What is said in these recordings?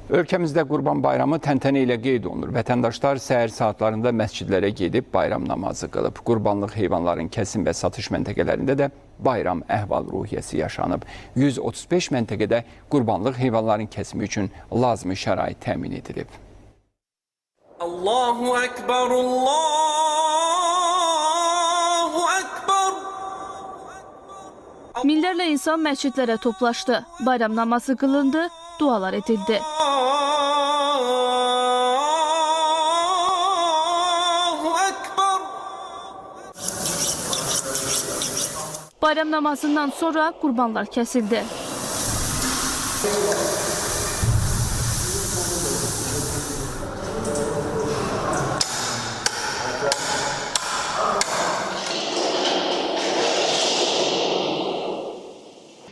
Ölkəmizdə Qurban Bayramı təntənə ilə qeyd olunur. Vətəndaşlar səhər saatlarında məscidlərə gedib bayram namazı qılıb. Qurbanlıq heyvanların kəsim və satış məntəqələrində də bayram əhval-ruhiyyəsi yaşanıb. 135 məntəqədə qurbanlıq heyvanların kəsimi üçün lazımi şərait təmin edilib. Allahu Ekber, Allahu Ekber. Minlərlə insan məscidlərə toplaşdı. Bayram namazı qılındı, dualar edildi. Allahu Ekber. Bayram namazından sonra qurbanlar kəsildi.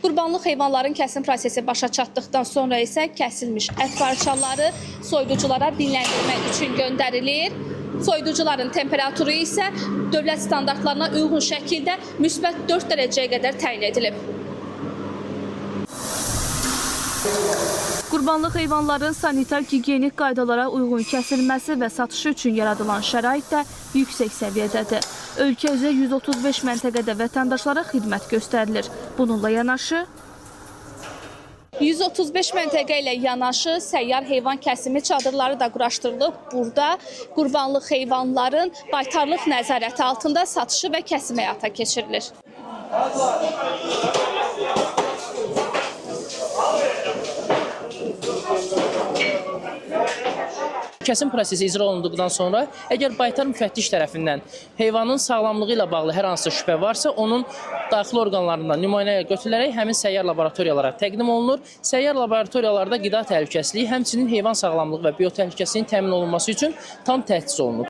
Qurbanlıq heyvanların kəsim prosesi başa çatdıqdan sonra isə kəsilmiş ət parçaları soyuduculara dinləndirmək üçün göndərilir. Soyuducuların temperaturu isə dövlət standartlarına uyğun şəkildə müsbət 4 dərəcəyə qədər təyin edilib. Qurbanlıq heyvanların sanitar gigiyenik qaydalara uyğun kəsilməsi və satışı üçün yaradılan şərait də yüksək səviyyədədir. Ölkə üzrə 135 məntəqədə vətəndaşlara xidmət göstərilir. Bununla yanaşı 135 məntəqə ilə yanaşı səyyar heyvan kəsimi çadırları da quraşdırılıb. Burada qurbanlıq heyvanların baytarlıq nəzarəti altında satışı və kəsimi həyata keçirilir. Kəsim prosesi icra olunduqdan sonra, əgər baytar müfəttiş tərəfindən heyvanın sağlamlığı ilə bağlı hər hansı şübhə varsa, onun daxili orqanlarından nümunəyə götürülərək həmin səyyar laboratoriyalara təqdim olunur. Səyyar laboratoriyalarda qida təhlükəsizliyi, həmçinin heyvan sağlamlığı və biotəhlükəsizliyinin təmin olunması üçün tam təchiz olunur.